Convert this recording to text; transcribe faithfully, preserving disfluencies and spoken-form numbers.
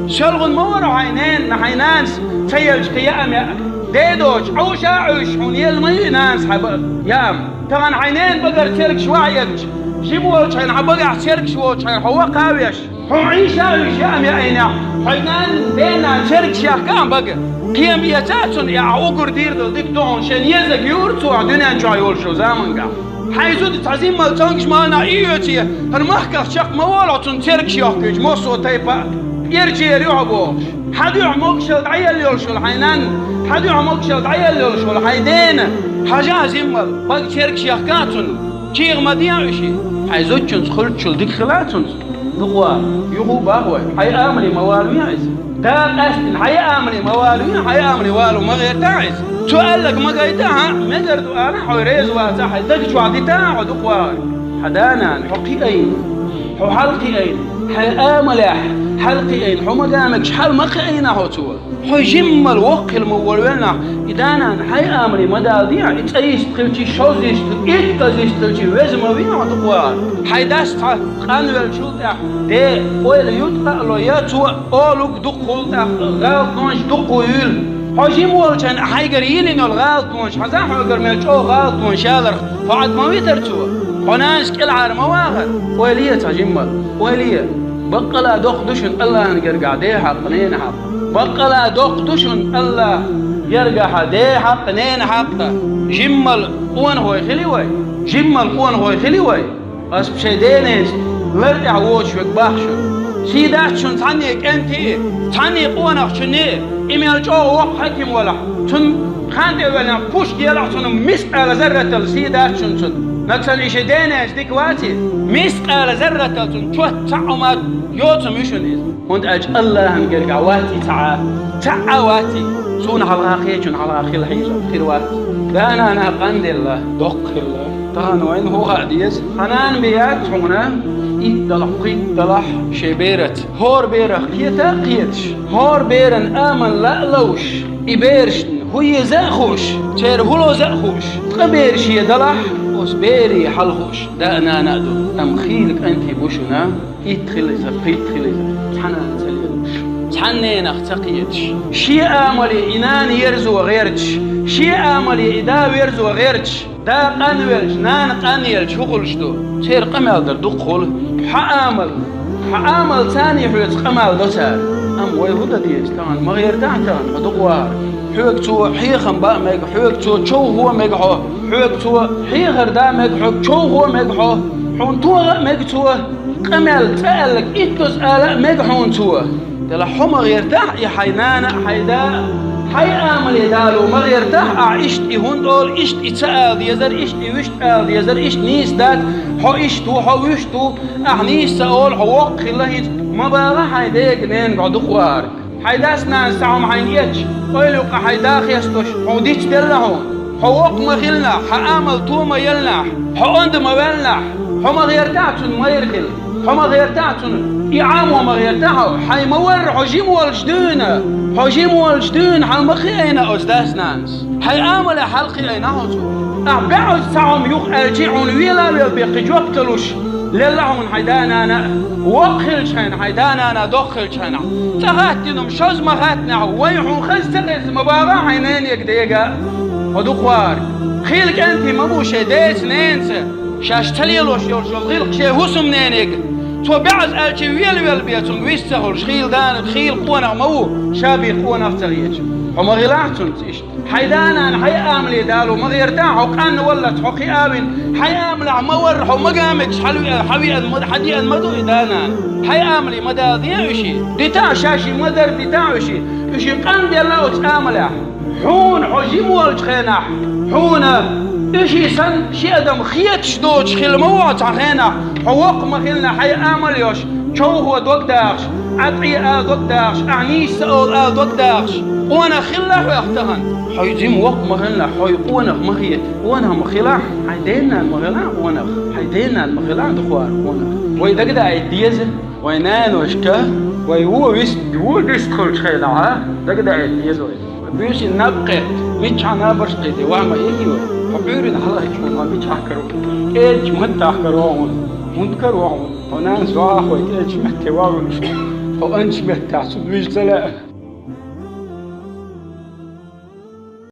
СоьлгӀун ма вара хьайн ненна, хьайн нанас ца елча кхин яа меа. Дедочу Ӏуша а Ӏуьйсуш хьуна елла ма ю и нанас хьан ба-, яам. Тахана хьайн ненан багара цергаш ваха эгча, жима волчу хьайн хьан багахь цергаш воцуш хьайн хьо вакха а веш, хьуна Ӏийша а уьш яа меа айнехь, хьайн нанан денан цергаш яхка а бага. Кхема эца а цунна, и ахь угур дийр долу дика ду хьуна, шен езаг юура цо ахь дуьнен чохь йолуш йолу замангахь. Хьайн зуда цхьа жиммал цомгуш ма ванахь и оьций, хӀара махках чекх ма волахь цунна цергаш йохкуьйтуш, массо а тайпа а, ирчера ю хьо бохуш. Хьан дуьхьа могушалла дӀаелла йолуш йолу хьайн нанна, хьан дуьхьа могушалла дӀаелла йолуш йолу хьайн дена, хьажахь жиммал, бага цергаш яхка а цунна, кийгӀа ма дехьа уьш. Хьайн зудчуьнца хуьлуччул дика хила а цунца. Дукха ван, юха а бахой, хьайн амале ма валаве иза. Да къаьстина, хьайн амале ма валаве, хьайн амале вало ма гӀертахь иза. Цо аьлларг ма гайта, хьан мегар ду ала, хьо реза ваца, хьайн даг чохь дита хьо дукха ван. Хьан да-нана хьо кхиайна, хьо хьалакхиайна, хьайн амалехь хьалакхиайна, хьо ма гамегаш хьал ма кхиайна хьо цо. Хьо жиммал воккха хила ма волавеллахь, и да-нана хьайн амале ма даладехьа, и цӀа йист хилчий, шозза йист хилчий, итт кӀезза йист хилчий, веза ма вехьа хьо дукха ван. Хьайн дас цхьа къанвеллачул тӀаьхьа, де, ойла ю ткъа а ло, я цо олуг дукхул тӀаккха, гӀалатонаш дукха юйла. Хьо жима волчун хьайгара йиллина йолу гӀалатонаш, хьан за хьоьгара мел чӀогӀа гӀалатонаш яларх, хьо Ӏад ма витара цо? Хьо нанас кӀелхьара ма вахара? Ойла е цхьа жиммал, ойла е. Баккъала доккха ду шуна Аллахьан гергахь ден хьакъ, ненан хьакъ. Баккъала доккха ду шуна Аллахьан гергахь ден хьакъ, ненан хьакъ. Жиммал къонахой хили вай. Жиммал къонахой хили вай. Ас шайн дененца лар тӀехь воцуш верг боху шуна. Сий дац шуна цхьанне кӀентий, цхьанне къонахчунний, и мел чӀогӀа воккха хьаькам валахь, цунна хан тӀе ваьллехь пуш делахь цунна мискъала зарратал сий дац шуна цунна. Нагахь санна и шайн дененца дика ваций, мискъала зарратал цунна чот цхьаъ а ма йоцу муьшуна иза. ХӀунда аьлча Аллахьан гергахь ваций цхьа а, цхьа а ваций, цунна хьалха кхечунна хьалха хила хьийза хир вац. Да-нана къанделла, доккха хилла. Тахана вайна хӀун хаа деза? Хьан нана бен яц хьуна, итт далахь, пхийтта далахь шен бераца. ХӀора берах кхета а кхеташ, хӀора беран амал лаа а ловш, и берашна хӀун еза а хууш, церан хӀун лоза а хууш, ткъа бер шен далахь, оцу берийн хьал хууш, да а, нана а ду. Амма хийла кӀентий бу шуна, итт хила иза, пхийтта хила иза, цхьанна а ца лелош, цхьанненах ца кхеташ. Шен амале и нана ерзо гӀерташ, шен амале и да верзо гӀерташ, да къанвелча, нана къанъелча хӀун хуьлуш ду? Церан къамел дар дукха хуьлу. Хьан амал, хьан амал царний хьоьца къамел до цара. Амма вай хӀун дан деза тахана? Ма гӀертахь тахана, хьо дукха вахара. Хьоьга цо хьехам бан а мега, хьоьга цо човхо а мега хьо, хьоьга цо хьехар дан а мега, хьоьга човхо а мега хьо, хьуна тоха а мега цо, къамел цкъа аьлларг иттаза ала а мега хьуна цо. Делахь хьо ма гӀертахь и хьайн нана а, хьайн да а, хьайн амале дало ма гӀертахь, ахь иштта и хӀунда олу, иштта и ца ала дезара, иштта и вуьшта ала дезара, иштта нийса дац, хьо иштта ву, хьо вуьшта ву, ахь нийса ца олу, хьо воккха хилла хӀинца, ма бала хьайн дега, ненага хьо дукха вахара. Хьайн дас-нанас цхьа хӀума хьайна эцча, ойла юкъа хьайн да хестош, хьуна дицделла хьуна. Хьо воккха ма хилинехь, хьан амал то ма еллинехь, хьо онда ма ваьллинехь, хьо ма гӀертахь цунна майра хила. Хьо ма гӀертахь цунна, и Ӏамо ма гӀертахь хьо, хьайн ма варра хьо жима волчу дуьйна, хьо жима волчу дуьйна хьан ма кхиайна оцу дас-нанас. Хьайн амале хьал кхиайна хьо цо. Ахь баьӀаза цхьа хӀума юха аьлчи, хьуна вела а велла бен кхин жоп ца луш, лелла хьуна хьайн да-нана а, воккха хилча хьайна хьайн да-нана доккха хилча хьайна. ЦӀа хаттина хӀума шозза ма хаттинехь, вай хьуна хаза ца хеза ма бала хьайн ненега дега. Хьо дукха вахара. Хийла кӀентий ма бу шайн деца, ненаца. Шаьш ца лелош йолуш йолу гӀиллакх шен хӀусамненега. Цо баьӀаза аьлчи велавелла бен цунга вист ца хуьлуш, хийла дана, хийла къонах ма ву, ша бен къонах ца хеташ. Хьо ма гӀилахь цунца иштта. Хьайн да-нана хьайн амале дало ма гӀертахь, хьо къанна валлалц хьо кхиавина, хьайн амалехь ма варра хьо, ма гамегаш хьалвеа, хьан веана ма, хьан деана ма ду и да-нана. Хьайн амале ма дала де уьший. Дитахь шаьш и ма-дарра дитахь уьший. Уьший къанделла оцу амалехь. Хьуна хьо жима волчу хенахь, хьуна уьший санна ши адам хеташ доцуш хилла ма ву хьо цхьа хенахь, хьо воккха ма хилинехь хьайн амал йолуш, човхо дог дахаш, Ӏаткъе ала дог дахаш, ахь нийса ца олу ала дог дахаш. Къонах хилла хьох тахана. Хьо жима воккха ма хилинехь, хьо къонах ма хета. Къонах ма хилахь, хьайн ден-нана ма хилахь къонах, хьайн ден-нана ма хилахь дукха вахара къонах. Вай дагадаийта деза. Вайн наношка, вай вон вист-, вон вистхуьлучу хенахь, дагадаийта деза вай. Вай буьйсанна наб кхетта, миччахьа набарш кхетий, ваха ма ийгий вай. Хьо Ӏуьйранна хьалаайча хьуна, хьо миччахь каро? КӀедачу маттахь каро хьуна. ХӀунда каро хьуна? Хьо нанас вахахь вай кӀедачу матте вахуьлуш. Хьо аьннача меттехь цунна вижа ца лаьа.